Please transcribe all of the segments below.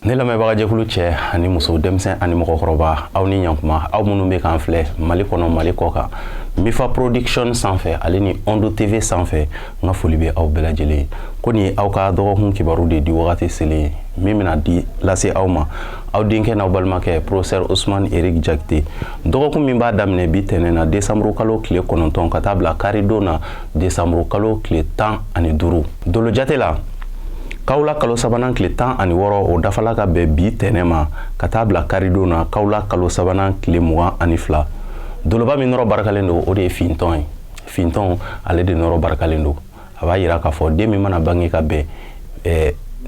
Ne lamɛnbagajɛkulu cɛ ani muso, denmisɛn ani mɔgɔkɔrɔba, aw ni ɲankuma. Aw minnu bɛ k'an filɛ Mali kɔnɔ, Mali kɔ kan, Mifa Production sanfɛ ale ni Ondo TV sanfɛ, n ka foli bɛ aw bɛɛ lajɛlen ye. Ko nin ye aw ka dɔgɔkun kibaru de di wagati selen ye, min bɛna di lase aw ma, aw denkɛ n'aw balimakɛ, professeur Ousmane Eric Jakite. Dɔgɔkun min b'a daminɛ bi tɛnɛn na, décembre kalo tile 9, ka taa bila karidon na, décembre kalo tile 15. Dolo jate la, kawula kalo sabanan tile 16, o dafala ka bɛn bi tɛnɛ ma, ka taa bila karidon na, kawula kalo sabanan tile 22. Doloba min nɔrɔ barikalen don, o de ye fintɔn ye. Fintɔn, ale de nɔrɔ barikalen don. A b'a yira k'a fɔ den min mana bange ka bɛn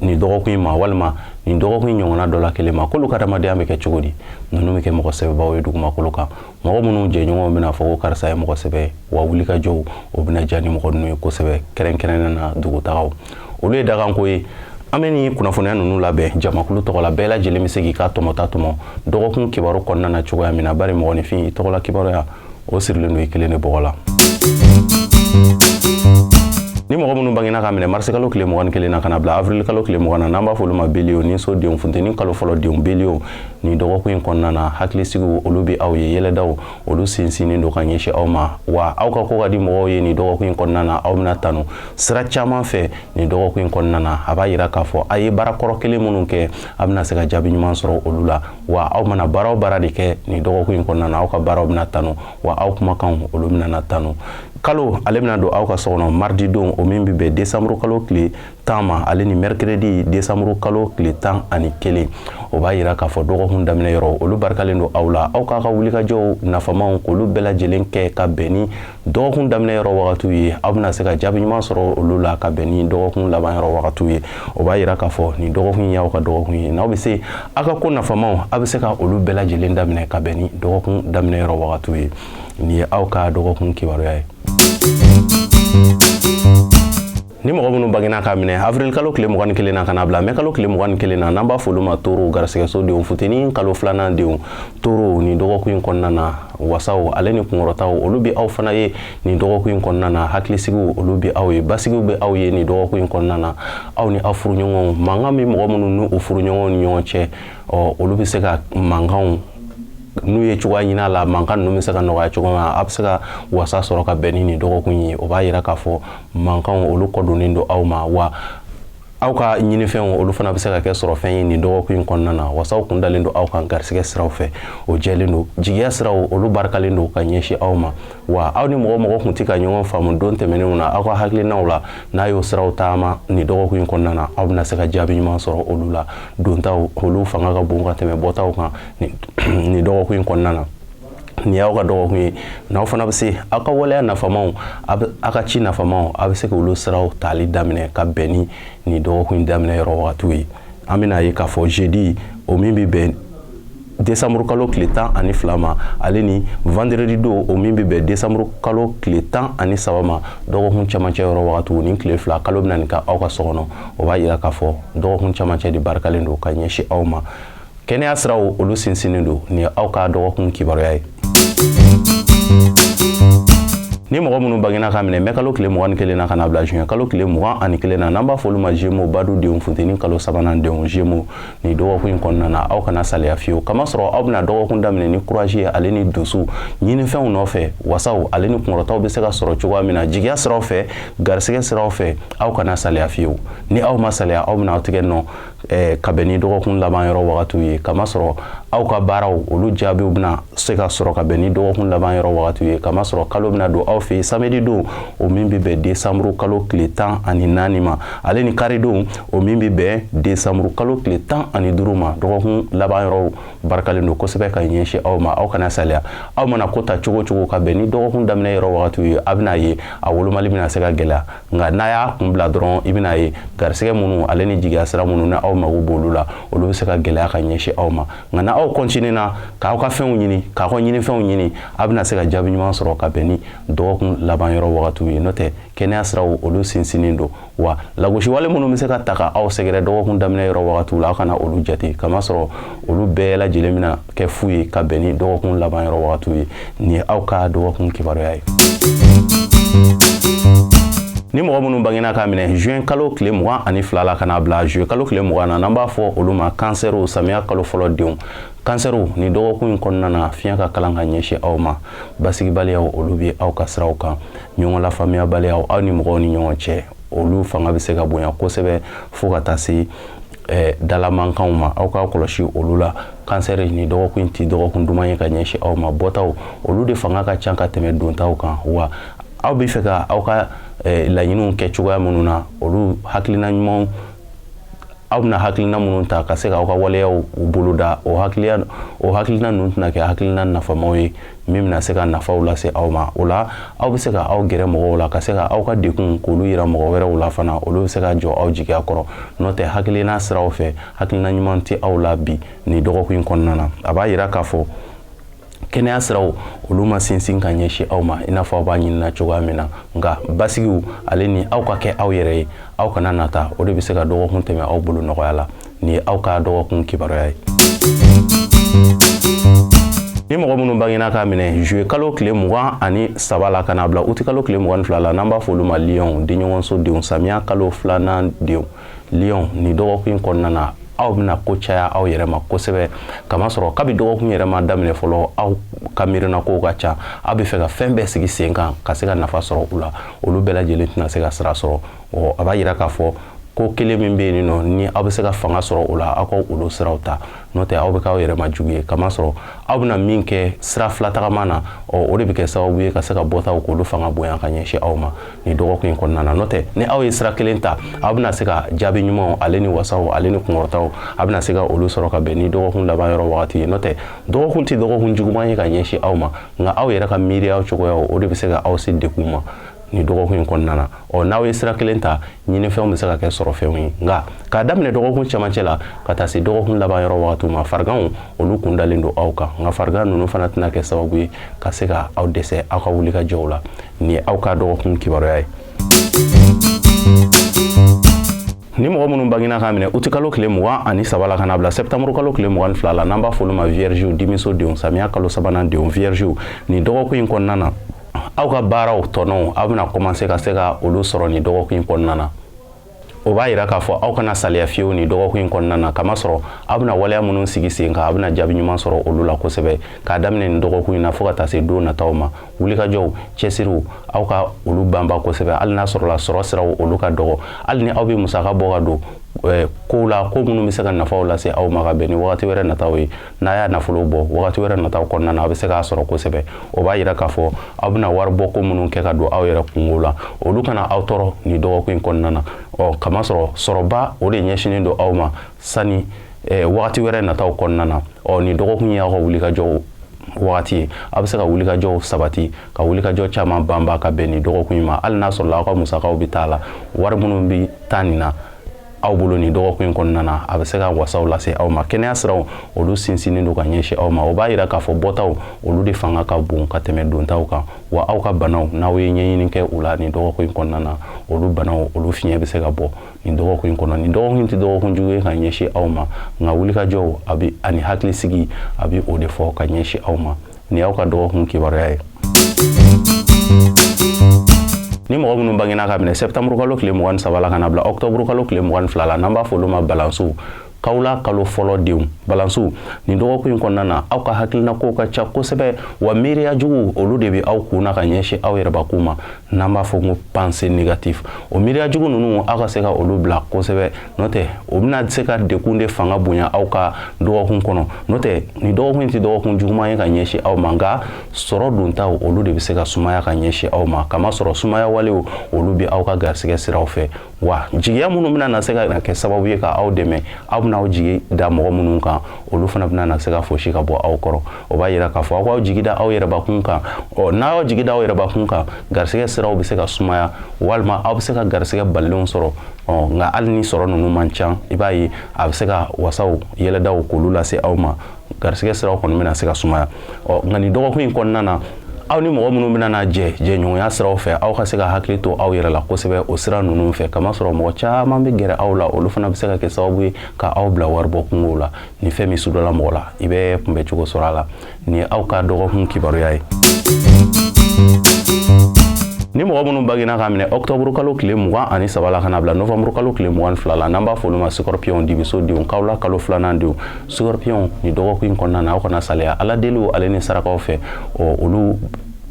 nin dɔgɔkun in ma, walima nin dɔgɔkun in ɲɔgɔnna dɔ la kelen ma, k'olu ka adamadenya bɛ kɛ cogo di? Ninnu bɛ kɛ mɔgɔ sɛbɛbaw ye dugumakolo kan, mɔgɔ minnu jɛɲɔgɔnw bɛna fɔ ko karisa ye mɔgɔ sɛbɛ ye. Wa wulikajɔw, o bɛna diya ni mɔgɔ ninnu ye kosɛbɛ, kɛrɛnkɛrɛnnen na dugutagaw, olu ye daganko ye. An bɛ nin kunnafoniya ninnu labɛn jamakulu tɔgɔ la. Bɛɛ lajɛlen bɛ se k'i ka tɔmɔta tɔmɔ dɔgɔkun kibaru kɔnɔna na cogoya min na, bari mɔgɔninfin, i tɔgɔla kibaruya, o sirilen don i kelen de bɔgɔ la. Ni mɔgɔ minnu bangena ka minɛ marisi kalo tile 21 na ka na bila avril kalo tile 20 na, n'an b'a fɔ olu ma bélier ni so denw, funteni kalo fɔlɔ denw, bélier, nin dɔgɔkun in kɔnɔna na, hakilisigiw, olu bɛ aw ye. Yɛlɛdaw, olu sinsinnen don ka ɲɛsin aw ma, wa aw ka ko ka di mɔgɔw ye. Nin dɔgɔkun in kɔnɔna na, aw bɛna tanu sira caman fɛ nin dɔgɔkun in kɔnɔna na. A b'a yira k'a fɔ a ye baara kɔrɔ kelen minnu kɛ, a bɛna se ka jaabi ɲuman sɔrɔ olu la. Wa aw mana baara o baara de kɛ nin dɔgɔkun in kɔnɔna na, aw ka baaraw bɛna tanu, wa aw kumakanw, olu bɛna na tanu. Kalo, ale bɛna don aw ka so kɔnɔ mardi don, o min bɛ bɛn décembre kalo tile 10 ma, ale ni mercredi, décembre kalo tile 11. O b'a yira k'a fɔ dɔgɔkun daminɛ yɔrɔ, olu barikalen don aw la. Aw k'a ka wulikajɔw nafamaw, k'olu bɛɛ lajɛlen kɛ ka bɛn ni dɔgɔkun daminɛ yɔrɔ wagatiw ye, aw bɛna se ka jaabi ɲuman sɔrɔ olu la ka bɛn ni dɔgɔkun laban yɔrɔ wagatiw ye. O b'a yira k'a fɔ nin dɔgɔkun y'aw ka dɔgɔkun ye, n'aw bɛ se aw ka ko nafamaw, aw bɛ se ka olu bɛɛ lajɛlen daminɛ ka bɛn ni dɔgɔkun daminɛ yɔrɔ wagatiw ye. Nin ye aw ka dɔgɔkun kibaruya ye. Ni mɔgɔ minnu bangena k'a minɛ avril kalo tile 21 na ka na bila mɛ kalo tile 21 na, n'an b'a fɔ olu ma toro, garisɛgɛso denw, futeni kalo filanan denw, toro, nin dɔgɔkun in kɔnɔna na, wasaw ale ni kunkɔrɔtaw, olu bɛ aw fana ye nin dɔgɔkun in kɔnɔna na. Hakilisigiw, olu bɛ aw ye. Basigiw bɛ aw ye nin dɔgɔkun in kɔnɔna na. Aw ni aw furuɲɔgɔnw, mankan bɛ mɔgɔ minnu n'u furuɲɔgɔnw ni ɲɔgɔn cɛ, ɔ olu bɛ se ka mankanw n'u ye cogoya ɲini a la, mankan ninnu bɛ se ka nɔgɔya cogo min na, a bɛ se ka wasa sɔrɔ ka bɛn ni nin dɔgɔkun ye. O b'a yira k'a fɔ mankanw, olu kɔdonnen don aw ma, wa aw ka ɲinifɛnw, olu fana bɛ se ka kɛ sɔrɔfɛn ye nin dɔgɔkun in kɔnɔna na. Wasaw kun dalen don aw kan garisɛgɛ siraw fɛ, o jɛlen don. Jigiya siraw, olu barikalen don ka ɲɛsin aw ma. Wa aw ni mɔgɔ mɔgɔ kun tɛ ka ɲɔgɔn faamu don tɛmɛnenw na aw ka hakilinaw la, n'a y'o siraw taama nin dɔgɔkun in kɔnɔna na, aw bɛna se ka jaabi ɲuman sɔrɔ olu la. Dontaw, olu fanga ka bon ka tɛmɛ bɔtaw kan nin dɔgɔkun in kɔnɔna na. Nin y'aw ka dɔgɔkun ye, n'aw fana bɛ se aw ka waleya nafamaw, aw ka ci nafamaw, aw bɛ se k'olu siraw tali daminɛ ka bɛn ni nin dɔgɔkun in daminɛ yɔrɔ wagatiw ye. An bɛna ye k'a fɔ jeudi, o min bɛ bɛn décembre kalo tile 12 ma, ale ni vendredi don, o min bɛ bɛn décembre kalo tile 13 ma, dɔgɔkun camancɛ yɔrɔ wagatiw, nin tile 2, kalo bɛna nin ka aw ka so kɔnɔ. O b'a yira k'a fɔ dɔgɔkun camancɛ de barikalen don ka ɲɛsin aw ma. Kɛnɛya siraw, olu sinsinnen don. Nin ye aw ka dɔgɔkun kibaruya ye. Ni mɔgɔ minnu bangena ka minɛ mɛ kalo tile 21 na ka na bila juin kalo tile 21 na, n'an b'a fɔ olu ma Gémeaux, badu denw, funteni kalo sabanan denw, Gémeaux, nin dɔgɔkun in kɔnɔna na, aw kana saliya fiyewu, kamasɔrɔ aw bɛna dɔgɔkun daminɛ ni courage ye ale ni dusu ɲinifɛnw nɔfɛ. Wasaw ale ni kunkɔrɔtaw bɛ se ka sɔrɔ cogoya min na, jigiya siraw fɛ, garisɛgɛ siraw fɛ, aw kana saliya fiyewu. Ni aw ma saliya, aw bɛna aw tigɛ nɔ ka bɛn ni dɔgɔkun laban yɔrɔ wagatiw ye, kamasɔrɔ aw ka baaraw, olu jaabiw bɛna se ka sɔrɔ ka bɛn ni dɔgɔkun laban yɔrɔ wagatiw ye, kamasɔrɔ kalo bɛna don aw fɛ yen samedi don, o min bɛ bɛn décembre kalo tile 14 ma, ale ni kari don, o min bɛ bɛn décembre kalo tile 15 ma. Dɔgɔkun laban yɔrɔw barikalen don kosɛbɛ ka ɲɛsin aw ma. Aw kana saliya. Aw mana ko ta cogo cogo ka bɛn ni dɔgɔkun daminɛ yɔrɔ wagatiw ye, a bɛna ye a wolomali bɛna se ka gɛlɛya. Nka n'a y'a kun bila dɔrɔn, i bɛna ye garisɛgɛ minnu ale ni jigiya sira minnu ni aw mago b'olu la, olu bɛ se ka gɛlɛya ka ɲɛsin aw ma. Nka na aw continuer na k'aw ka fɛnw ɲini, k'aw ka ɲinifɛnw ɲini, aw bɛna se ka jaabi ɲuman sɔrɔ ka bɛn ni dɔgɔkun laban yɔrɔ wagatiw ye. N'o tɛ, kɛnɛya siraw, olu sinsinnen don. Wa lagosiwale minnu bɛ se ka ta ka aw sɛgɛrɛ dɔgɔkun daminɛ yɔrɔ wagatiw la, aw kana olu jate, kamasɔrɔ olu bɛɛ lajɛlen bɛna kɛ fu ye ka bɛn ni dɔgɔkun laban yɔrɔ wagatiw ye. Nin ye aw ka dɔgɔkun kibaruya ye. Ni mɔgɔ minnu bangena k'a minɛ juin kalo tile 22 la ka n'a bila juillet kalo tile 20 na, n'an b'a fɔ olu ma kansɛriw, samiya kalo fɔlɔ denw, kansɛriw, nin dɔgɔkun in kɔnɔna na, fiɲɛ ka kalan ka ɲɛsin aw ma. Basigibaliyaw, olu bɛ aw ka siraw kan. Ɲɔgɔn lafaamuyabaliyaw aw ni mɔgɔw ni ɲɔgɔn cɛ, olu fanga bɛ se ka bonya kosɛbɛ fo ka taa se dalamankanw ma. Aw k'aw kɔlɔsi olu la. Kansɛri, nin dɔgɔkun in ti dɔgɔkun duman ye ka ɲɛsin aw ma. Bɔtaw, olu de fanga ka ca ka tɛmɛ dontaw kan. Wa aw bɛ fɛ ka aw ka laɲiniw kɛ cogoya minnu na, olu hakilina ɲumanw, aw bɛna hakilina minnu ta ka se k'aw ka waleyaw boloda, o hakilina ninnu tɛna kɛ hakilina nafamaw ye min bɛna se ka nafaw lase aw ma. O la, aw bɛ se ka aw gɛrɛ mɔgɔw la ka se ka aw ka degun k'olu yira mɔgɔ wɛrɛw la fana, olu bɛ se ka jɔ aw jigiya kɔrɔ. N'o tɛ, hakilina siraw fɛ, hakilina ɲuman tɛ aw la bi nin dɔgɔkun in kɔnɔna na. A b'a yira k'a fɔ kɛnɛya siraw, olu ma sinsin ka ɲɛsin aw ma i n'a fɔ aw b'a ɲinina cogoya min na. Nka basigiw ale ni aw ka kɛ aw yɛrɛ ye, aw kana nata, o de bɛ se ka dɔgɔkun tɛmɛ aw bolo nɔgɔya la. Nin ye aw ka dɔgɔkun kibaruya ye. Ni mɔgɔ minnu bangena k'a minɛ juillet kalo tile 23 la ka n'a bila uti kalo tile 22 la, n'an b'a fɔ olu ma lion, denɲɔgɔnso denw, samiya kalo filanan denw, lion, nin dɔgɔkun in kɔnɔna na, aw bɛna ko caya aw yɛrɛ ma kosɛbɛ, kamasɔrɔ kabi dɔgɔkun yɛrɛ ma daminɛ fɔlɔ, aw ka miirina kow ka ca. Aw bɛ fɛ ka fɛn bɛɛ sigi sen kan ka se ka nafa sɔrɔ u la. Olu bɛɛ lajɛlen tɛna se ka sira sɔrɔ. Ɔ, a b'a yira k'a fɔ ko kelen min bɛ yen nɔ, ni aw bɛ se ka fanga sɔrɔ o la, aw ka olu siraw ta. N'o tɛ, aw bɛ k'aw yɛrɛ ma jugu ye, kamasɔrɔ aw bɛna min kɛ sira fila tagama na, ɔ, o de bɛ kɛ sababu ye ka se ka bɔtaw k'olu fanga bonya ka ɲɛsin aw ma nin dɔgɔkun in kɔnɔna na. N'o tɛ, ni aw ye sira kelen ta, aw bɛna se ka jaabi ɲumanw ale ni wasaw ale ni kunkɔrɔtaw, a bɛna se ka olu sɔrɔ ka bɛn ni dɔgɔkun laban yɔrɔ wagati ye. N'o tɛ, dɔgɔkun tɛ dɔgɔkun juguman ye ka ɲɛsin aw ma, nka aw yɛrɛ ka miiriyaw cogoyaw, o de bɛ se ka aw se degun ma nin dɔgɔkun in kɔnɔna na. Ɔ, n'aw ye sira kelen ta, ɲinifɛnw bɛ se ka kɛ sɔrɔfɛnw ye. Nka k'a daminɛ dɔgɔkun cɛmancɛ la ka taa se dɔgɔkun laban yɔrɔ wagatiw ma, fariganw, olu kun dalen don aw kan. Nka farigan ninnu fana tɛna kɛ sababu ye ka se ka aw dɛsɛ aw ka wulikajɔw la. Nin ye aw ka dɔgɔkun kibaruya ye. Ni mɔgɔ minnu bangena k'a minɛ uti kalo tile 23 la ka n'a bila sɛptanburu kalo tile 22 la, n'an b'a fɔ olu ma viergew, dimiso denw, samiya kalo sabanan denw, viergew, nin dɔgɔkun in kɔnɔna na, aw ka baaraw tɔnɔw, aw bɛna commencer ka se ka olu sɔrɔ nin dɔgɔkun in kɔnɔna na. O b'a yira k'a fɔ aw kana saliya fiyewu nin dɔgɔkun in kɔnɔna na, kamasɔrɔ aw bɛna waleya minnu sigi sen kan, aw bɛna jaabi ɲuman sɔrɔ olu la kosɛbɛ. K'a daminɛ nin dɔgɔkun in na fo ka taa se don nataw ma, wulikajɔw, cɛsiriw, aw ka olu banba kosɛbɛ. Hali n'a sɔrɔla sɔrɔ siraw, olu ka dɔgɔ, hali ni aw bɛ musaka bɔ ka don kow la, ko minnu bɛ se ka nafaw lase aw ma ka bɛn ni wagati wɛrɛ nataw ye, n'a y'a nafolo bɔ wagati wɛrɛ nataw kɔnɔna na, aw bɛ se k'a sɔrɔ kosɛbɛ. O b'a yira k'a fɔ aw bɛna wari bɔ ko minnu kɛ ka don aw yɛrɛ kungo la, olu kana aw tɔɔrɔ nin dɔgɔkun in kɔnɔna na. Ɔ, kamasɔrɔ sɔrɔba, o de ɲɛsinnen don aw ma sani wagati wɛrɛ nataw kɔnɔna na. Ɔ, nin dɔgɔkun ye aw ka wulikajɔw wagati ye. Aw bɛ se ka wulikajɔw sabati, ka wulikajɔ caman banba ka bɛn nin dɔgɔkun in ma. Hali n'a sɔrɔla aw ka musakaw bɛ taa la, wari minnu bɛ taa nin na aw bolo nin dɔgɔkun in kɔnɔna na, a bɛ se ka wasaw lase aw ma. Kɛnɛya siraw, olu sinsinnen don ka ɲɛsin aw ma. O b'a yira k'a fɔ bɔtaw, olu de fanga ka bon ka tɛmɛ dontaw kan. Wa aw ka banaw, n'aw ye ɲɛɲini kɛ u la nin dɔgɔkun in kɔnɔna na, olu banaw, olu fiɲɛ bɛ se ka bɔ nin dɔgɔkun in kɔnɔ. Nin dɔgɔkun in tɛ dɔgɔkun jugu ye ka ɲɛsin aw ma, nka wulikajɔw a bɛ ani hakilisigi, a bɛ o de fɔ ka ɲɛsin aw ma. Nin y'aw ka dɔgɔkun kibaruya ye. Ni mɔgɔ minnu bangena ka minɛ sɛptanburu kalo tile 23 la ka na bila ɔktɔburu kalo tile 22 la, n'an b'a fɔ olu ma balansiw, kawula kalo fɔlɔ denw, balansiw, nin dɔgɔkun in kɔnɔna na, aw ka hakilina kow ka ca kosɛbɛ. Wa miiriya jugu, olu de bɛ aw kun na ka ɲɛsin aw yɛrɛbakun ma, n'an b'a fɔ ko pensée négative. O miiriya jugu ninnu, aw ka se ka olu bila kosɛbɛ. N'o tɛ, o bɛna se ka dekun de fanga bonya aw ka dɔgɔkun kɔnɔ. N'o tɛ, nin dɔgɔkun in tɛ dɔgɔkun juguman ye ka ɲɛsin aw ma, nka sɔrɔ dontaw, olu de bɛ se ka sumaya ka ɲɛsin aw ma, kamasɔrɔ sumaya walew, olu bɛ aw ka garisɛgɛ siraw fɛ. Wa jigiya minnu bɛna na se ka kɛ sababu ye ka aw dɛmɛ, aw bɛna aw jigi da mɔgɔ minnu kan, olu fana bɛna na se ka fosi ka bɔ aw kɔrɔ. O b'a yira k'a fɔ aw k'aw jigi da aw yɛrɛbakun kan. Ɔ, n'a y'aw jigi da aw yɛrɛbakun kan, garisɛgɛ siraw bɛ se ka sumaya, walima aw bɛ se ka garisɛgɛ balilenw sɔrɔ. Ɔ, nka hali ni sɔrɔ ninnu man ca, i b'a ye a bɛ se ka wasaw yɛlɛdaw k'olu lase aw ma. Garisɛgɛ siraw kɔni bɛna se ka sumaya. Ɔ, nka nin dɔgɔkun in kɔnɔna na, aw ni mɔgɔ minnu bɛna na jɛ jɛɲɔgɔnya siraw fɛ, aw ka se ka hakili to aw yɛrɛ la kosɛbɛ o sira ninnu fɛ, kamasɔrɔ mɔgɔ caman bɛ gɛrɛ aw la, olu fana bɛ se ka kɛ sababu ye ka aw bila waribɔ kungow la. Ni fɛn min sudɔla mɔgɔ la, i bɛ kunbɛ cogo sɔrɔ a la. Nin ye aw ka dɔgɔkun kibaruya ye. Ni mɔgɔ mɔgɔ minnu bangena k'a minɛ octobre kalo tile 23 la ka na bila novembre kalo tile 22 la, n'an b'a fɔ olu ma scorpion, dibiso denw, kawula kalo filanan denw, scorpion, nin dɔgɔkun in kɔnɔna na, aw kana saliya ala deliw ale ni sarakaw fɛ. Ɔ, olu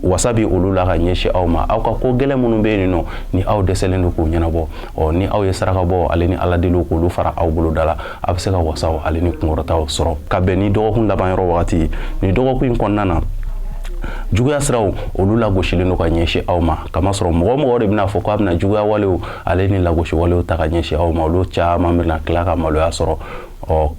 wasa bi olu la ka ɲɛsin aw ma. Aw ka ko gɛlɛn minnu bɛ yen nɔ, ni aw dɛsɛlen don k'u ɲɛnabɔ, ɔ, ni aw ye saraka bɔ ale ni ala deliw k'olu fara aw bolo da la, a bɛ se ka wasaw ale ni kunkɔrɔtaw sɔrɔ ka bɛn ni dɔgɔkun laban yɔrɔ wagati ye. Nin dɔgɔkun in kɔnɔna na, juguya siraw olu lagosilen don ka ɲɛsin aw ma, kamasɔrɔ mɔgɔ mɔgɔ de bɛna fɔ k'a bɛna juguya walew ale ni lagosi walew ta ka ɲɛsin aw ma, olu caman bɛna tila ka maloya sɔrɔ, ɔ,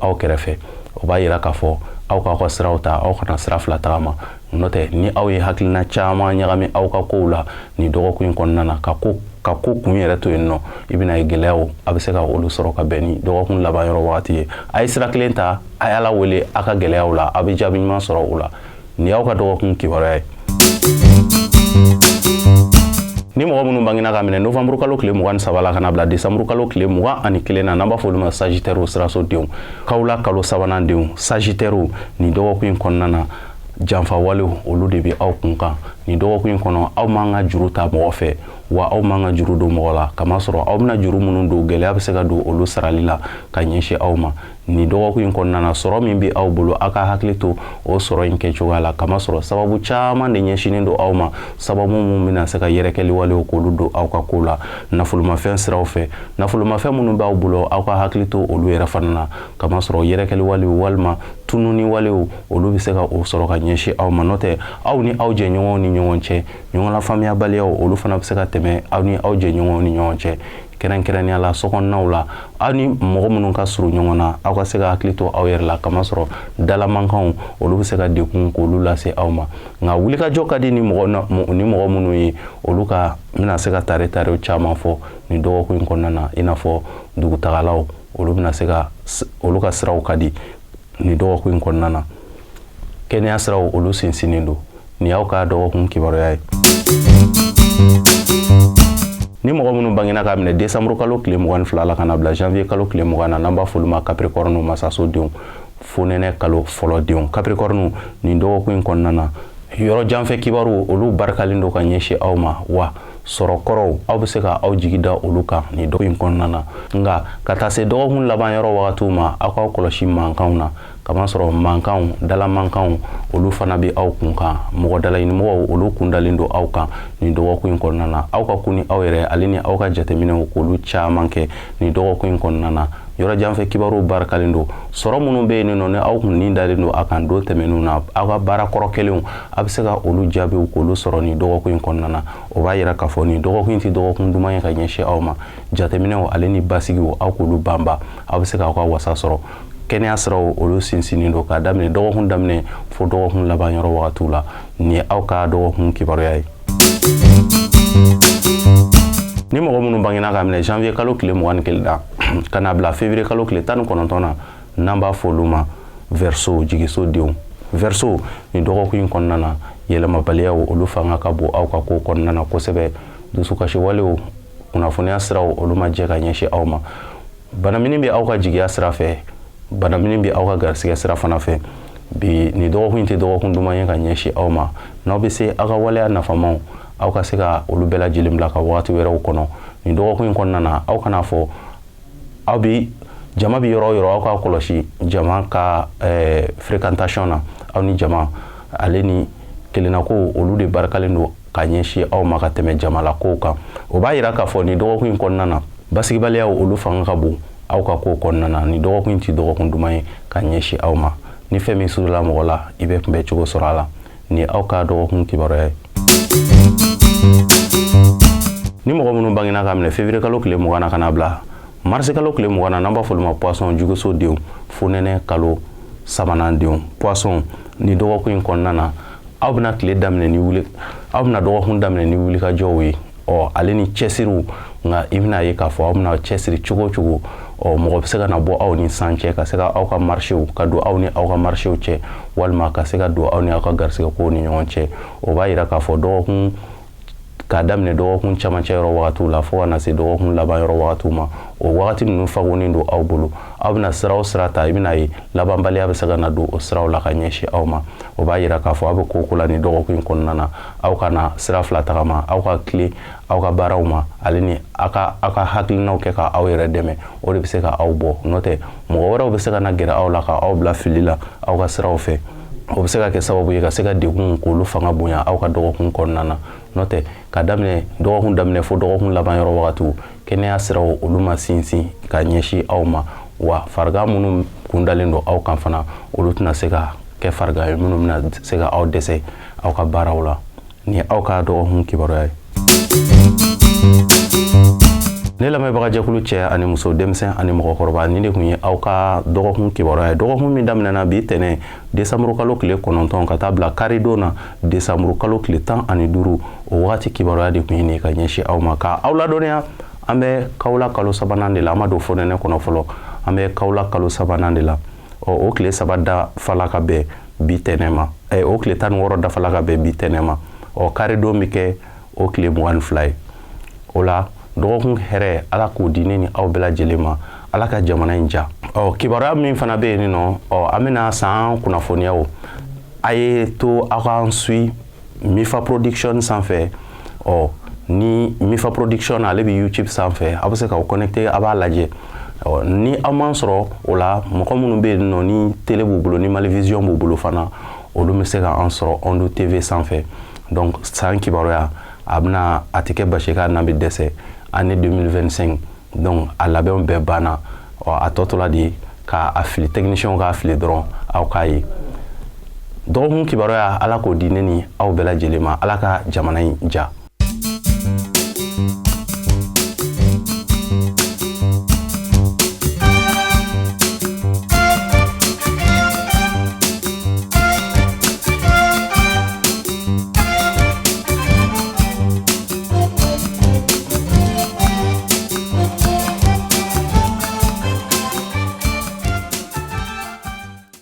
aw kɛrɛfɛ. O b'a yira k'a fɔ aw k'aw ka siraw ta, aw kana sira fila tagama. N'o tɛ, ni aw ye hakilina caman ɲagami aw ka kow la nin dɔgɔkun in kɔnɔna na, ka ko kun yɛrɛ to yen nɔ, i bɛna ye gɛlɛyaw a bɛ se ka olu sɔrɔ ka bɛn ni dɔgɔkun laban yɔrɔ wagati ye. A ye sira kelen ta, a ye Ala wele a ka gɛlɛyaw la, a bɛ jaabi ɲuman sɔrɔ o la. Nin y'aw ka dɔgɔkun kibaruya ye. Ni mɔgɔ minnu bangena ka minɛ novembre kalo tile 23 la ka na bila décembre kalo tile 21 na, n'an b'a fɔ olu ma sagittaire, siraso denw, kawula kalo sabanan denw, sagittaire, nin dɔgɔkun in kɔnɔna na, janfa walew olu de bɛ aw kun kan. Nin dɔgɔkun in kɔnɔ, aw man ka juru ta mɔgɔ fɛ, wa aw man ka juru don mɔgɔ la, kamasɔrɔ aw bɛna juru minnu don, gɛlɛya bɛ se ka don olu sarali la ka ɲɛsin aw ma. Nin dɔgɔkun in kɔnɔna na, sɔrɔ min bɛ aw bolo, aw ka hakili to o sɔrɔ in kɛcogoya la, kamasɔrɔ sababu caman de ɲɛsinnen don aw ma, sababu mun bɛna se ka yɛrɛkɛli walew k'olu don aw ka ko la nafolomafɛn siraw fɛ. Nafolomafɛn minnu b'aw bolo, aw ka hakili to olu yɛrɛ fana na, kamasɔrɔ yɛrɛkɛli walew walima tununi walew olu bɛ se ka o sɔrɔ ka ɲɛsin aw ma. N'o tɛ, aw ni aw jɛɲɔgɔnw ni ɲɔgɔn cɛ, ɲɔgɔn lafaamuyabaliyaw olu fana bɛ se ka tɛmɛ aw ni aw jɛɲɔgɔnw ni ɲɔgɔn cɛ, kɛrɛnkɛrɛnnenya la sokɔnɔnaw la. Aw ni mɔgɔ minnu ka surun ɲɔgɔn na, aw ka se ka hakili to aw yɛrɛ la, kamasɔrɔ dalamankanw olu bɛ se ka dekun k'olu lase aw ma. Nka wulikajɔ ka di ni mɔgɔ minnu ye, olu ka bɛna se ka tare tarew caman fɔ nin dɔgɔkun in kɔnɔna na, i n'a fɔ dugutagalaw, olu bɛna se ka olu ka siraw ka di nin dɔgɔkun in kɔnɔna na. Kɛnɛya siraw olu sinsinnen don. Nin y'aw ka dɔgɔkun kibaruya ye. Ni mɔgɔ minnu bangena k'a minɛ décembre kalo tile 22 la ka na bila janvier kalo tile 20 na, n'an b'a fɔ olu ma capricorne, masaso denw, fonɛnɛ kalo fɔlɔ denw, capricorne, nin dɔgɔkun in kɔnɔna na, yɔrɔ janfɛ kibaru olu barikalen don ka ɲɛsin aw ma, wa sɔrɔ kɔrɔw aw bɛ se ka aw jigi da olu kan nin dɔgɔkun in kɔnɔna na. Nka ka taa se dɔgɔkun laban yɔrɔ wagatiw ma, aw k'aw kɔlɔsi mankanw na, kamasɔrɔ mankanw, dalamankanw olu fana bɛ aw kun kan. Mɔgɔ dalaɲinimɔgɔw olu kun dalen don aw kan nin dɔgɔkun in kɔnɔna na. Aw ka kun ni aw yɛrɛ ale ni aw ka jateminɛw k'olu caman kɛ nin dɔgɔkun in kɔnɔna na. Yɔrɔ janfɛ kibaruw barikalen don. Sɔrɔ minnu bɛ yen nɔ, ni aw kun ni dalen don a kan don tɛmɛnenw na, aw ka baara kɔrɔ kelenw, a bɛ se ka olu jaabiw k'olu sɔrɔ nin dɔgɔkun in kɔnɔna na. O b'a yira k'a fɔ nin dɔgɔkun in tɛ dɔgɔkun duman ye ka ɲɛsin aw ma. Jateminɛw ale ni basigiw, aw k'olu banba, aw bɛ se k'aw ka wasa sɔrɔ. Kɛnɛya siraw olu sinsinnen don k'a daminɛ dɔgɔkun daminɛ fo dɔgɔkun laban yɔrɔ wagatiw la. Nin ye aw ka dɔgɔkun kibaruya ye. Ni mɔgɔ minnu bangena k'a minɛ janvier kalo tile 21 na ka n'a bila février kalo tile 19 na, n'an b'a fɔ olu ma verseau, jigiso denw, verseau, nin dɔgɔkun in kɔnɔna na, yɛlɛmabaliyaw olu fanga ka bon aw ka ko kɔnɔna na kosɛbɛ. Dusukasi walew, kunnafoniya siraw olu ma jɛ ka ɲɛsin aw ma. Banamini bɛ aw ka jigiya sira fɛ, banamini bɛ aw ka garisɛgɛ sira fana fɛ. Bi nin dɔgɔkun in tɛ dɔgɔkun duman ye ka ɲɛsin aw ma. N'aw bɛ se aw ka waleya nafamaw, aw ka se ka olu bɛɛ lajɛlen bila ka wagati wɛrɛw kɔnɔ nin dɔgɔkun in kɔnɔna na. Aw kana fɔ aw bi jama bi yɔrɔ o yɔrɔ, aw k'a kɔlɔsi jama ka fréquentation na. Aw ni jama ale ni kelennako olu de barikalen don ka ɲɛsin aw ma ka tɛmɛ jamalakow kan. O b'a yira k'a fɔ nin dɔgɔkun in kɔnɔna na, basigibaliyaw olu fanga ka bon aw ka ko kɔnɔna na. Nin dɔgɔkun in tɛ dɔgɔkun duman ye ka ɲɛsin aw ma. Ni fɛn min surula mɔgɔ la, i bɛ kunbɛ cogo sɔrɔ a la. Nin aw ka dɔgɔkun kibaruya ye. Ni mɔgɔ minnu bangena k'a minɛ février kalo tile 20 na ka n'a bila mars kalo tile 20 na, n'an b'a fɔ olu ma poisson, juguso denw, fonɛnɛ kalo sabanan denw, poisson, ni dɔgɔkun in kɔnɔna na, aw bɛna tile daminɛ ni wuli, aw bɛna dɔgɔkun daminɛ ni wulikajɔw ye, ɔ, ale ni cɛsiriw. Nka i bɛna ye k'a fɔ aw bɛna cɛsiri cogo o cogo, ɔ, mɔgɔ bɛ se ka na bɔ aw ni san cɛ, ka se ka aw ka marchéw ka don aw ni aw ka marchéw cɛ, walima ka se ka don aw ni aw ka garisɛgɛ kow ni ɲɔgɔn cɛ. O b'a yira k'a fɔ dɔgɔkun K'a daminɛ dɔgɔkun camancɛ yɔrɔ wagatiw la fo ka na se dɔgɔkun laban yɔrɔ wagatiw ma, o wagati ninnu fagonnen don aw bolo. Aw bɛna sira o sira ta, i bɛna ye labanbaliya bɛ se ka na don o siraw la ka ɲɛsin aw ma. O b'a yira k'a fɔ aw bɛ ko o ko la nin dɔgɔkun in kɔnɔna na, aw kana sira fila tagama. Aw ka tilen aw ka baaraw ma, ale ni aw ka hakilinaw kɛ ka aw yɛrɛ dɛmɛ, o de bɛ se ka aw bɔ. N'o tɛ, mɔgɔ wɛrɛw bɛ se ka na gɛrɛ aw la ka aw bila fili la aw ka siraw fɛ. O bɛ se ka kɛ sababu ye ka se ka degun k'olu fanga bonya aw ka dɔgɔkun kɔnɔna na. N'o tɛ, ka daminɛ dɔgɔkun daminɛ fo dɔgɔkun laban yɔrɔ wagatiw, kɛnɛya siraw olu ma sinsin ka ɲɛsin aw ma. Wa farigan minnu kundalen don aw kan fana, olu tɛna se ka kɛ farigan ye minnu bɛna se ka aw dɛsɛ aw ka baaraw la. Ni aw ka dɔgɔkun kibaruya ye, ne lamɛnbagajɛkulu cɛ ani muso, denmisɛn ani mɔgɔkɔrɔba, nin de tun ye aw ka dɔgɔkun kibaruya ye, dɔgɔkun min daminɛna bi tɛnɛ desanburu kalo tile 9 ka taa bila karidon na desanburu kalo tile 15. O wagati kibaruya de tun ye nin ka ɲɛsin aw ma, ka aw ladɔnniya. An bɛ kawula kalo sabanan de la, an ma don fonɛnɛ kɔnɔ fɔlɔ, an bɛ kawula kalo sabanan de la. Ɔ, o tile 3 dafala ka bɛn bi tɛnɛ ma, o tile 16 dafala ka bɛn bi tɛnɛ ma. Ɔ, karidon bɛ kɛ o tile 22 ye. O la, dɔgɔkun hɛrɛ, Ala k'o di ne ni aw bɛɛ lajɛlen ma. Ala ka jamana in ja. Ɔ, kibaruya min fana bɛ yen nɔ, ɔ, an bɛna san kunnafoniyaw, a ye to aw k'an suit Mifa Production sanfɛ. Ɔ, ni Mifa Production, ale bɛ YouTube sanfɛ, aw bɛ se k'aw connecter, a b'a lajɛ. Ɔ, ni aw m'an sɔrɔ o la, mɔgɔ minnu bɛ yen nɔ ni télé b'u bolo, ni Malivision b'u bolo fana, olu bɛ se ka an sɔrɔ Ondo TV sanfɛ. Donc san kibaruya a bɛna, a tɛ kɛ basi k'a n'a bɛ dɛsɛ. Année 2025, donc a labɛnw bɛɛ banna. Ɔ, a tɔ tora de k'a fili, technicien k'a fili dɔrɔn, aw k'a ye. Dɔgɔkun kibaruya, Ala k'o di ne ni aw bɛɛ lajɛlen ma. Ala ka jamana in ja.